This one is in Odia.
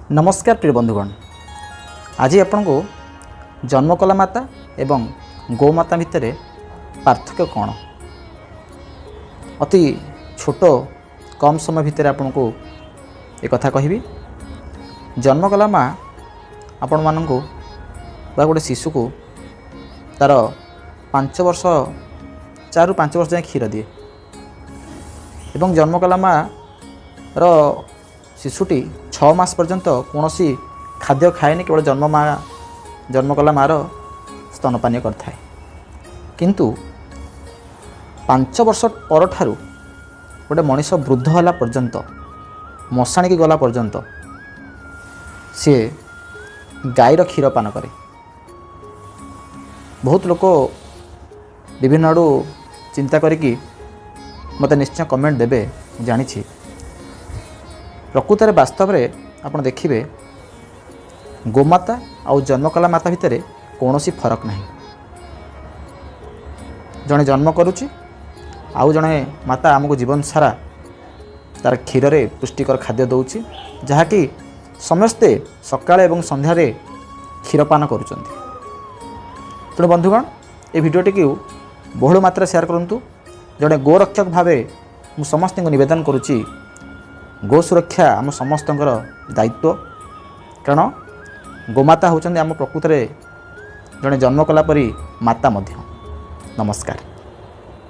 ନମସ୍କାର ପ୍ରିୟ ବନ୍ଧୁଗଣ, ଆଜି ଆପଣଙ୍କୁ ଜନ୍ମ କଲା ମାତା ଏବଂ ଗୋମାତା ଭିତରେ ପାର୍ଥକ୍ୟ କ'ଣ, ଅତି ଛୋଟ କମ୍ ସମୟ ଭିତରେ ଆପଣଙ୍କୁ ଏକଥା କହିବି। ଜନ୍ମ କଲା ମା ଆପଣମାନଙ୍କୁ ବା ଗୋଟେ ଶିଶୁକୁ ତା'ର 5 ବର୍ଷ, 4ରୁ 5 ବର୍ଷ ଯାଏଁ କ୍ଷୀର ଦିଏ ଏବଂ ଜନ୍ମ କଲା ମାଆର ଶିଶୁଟି 6 ମାସ ପର୍ଯ୍ୟନ୍ତ କୌଣସି ଖାଦ୍ୟ ଖାଏନି, କେବଳ ଜନ୍ମ କଲା ମାଆର ସ୍ତନପାନୀୟ କରିଥାଏ। କିନ୍ତୁ 5 ବର୍ଷ ପରଠାରୁ ଗୋଟେ ମଣିଷ ବୃଦ୍ଧ ହେଲା ପର୍ଯ୍ୟନ୍ତ, ମଶାଣିକି ଗଲା ପର୍ଯ୍ୟନ୍ତ ସିଏ ଗାଈର କ୍ଷୀର ପାନ କରେ। ବହୁତ ଲୋକ ବିଭିନ୍ନ ଆଡ଼ୁ ଚିନ୍ତା କରିକି ମୋତେ ନିଶ୍ଚୟ କମେଣ୍ଟ ଦେବେ, ମୁଁ ଜାଣିଛି। ପ୍ରକୃତରେ ବାସ୍ତବରେ ଆପଣ ଦେଖିବେ ଗୋମାତା ଆଉ ଜନ୍ମ କଲା ମାତା ଭିତରେ କୌଣସି ଫରକ ନାହିଁ। ଜଣେ ଜନ୍ମ କରୁଛି, ଆଉ ଜଣେ ମାତା ଆମକୁ ଜୀବନ ସାରା ତା'ର କ୍ଷୀରରେ ପୁଷ୍ଟିକର ଖାଦ୍ୟ ଦେଉଛି, ଯାହାକି ସମସ୍ତେ ସକାଳେ ଏବଂ ସନ୍ଧ୍ୟାରେ କ୍ଷୀର ପାନ କରୁଛନ୍ତି। ତେଣୁ ବନ୍ଧୁଗଣ, ଏ ଭିଡ଼ିଓଟିକୁ ବହୁଳ ମାତ୍ରାରେ ସେୟାର କରନ୍ତୁ। ଜଣେ ଗୋରକ୍ଷକ ଭାବେ ମୁଁ ସମସ୍ତଙ୍କୁ ନିବେଦନ କରୁଛି, ଗୋ ସୁରକ୍ଷା ଆମ ସମସ୍ତଙ୍କର ଦାୟିତ୍ୱ। କାରଣ ଗୋମାତା ହେଉଛନ୍ତି ଆମ ପ୍ରକୃତରେ ଜଣେ ଜନ୍ମ କଲା ପରି ମାତା ମଧ୍ୟ। ନମସ୍କାର।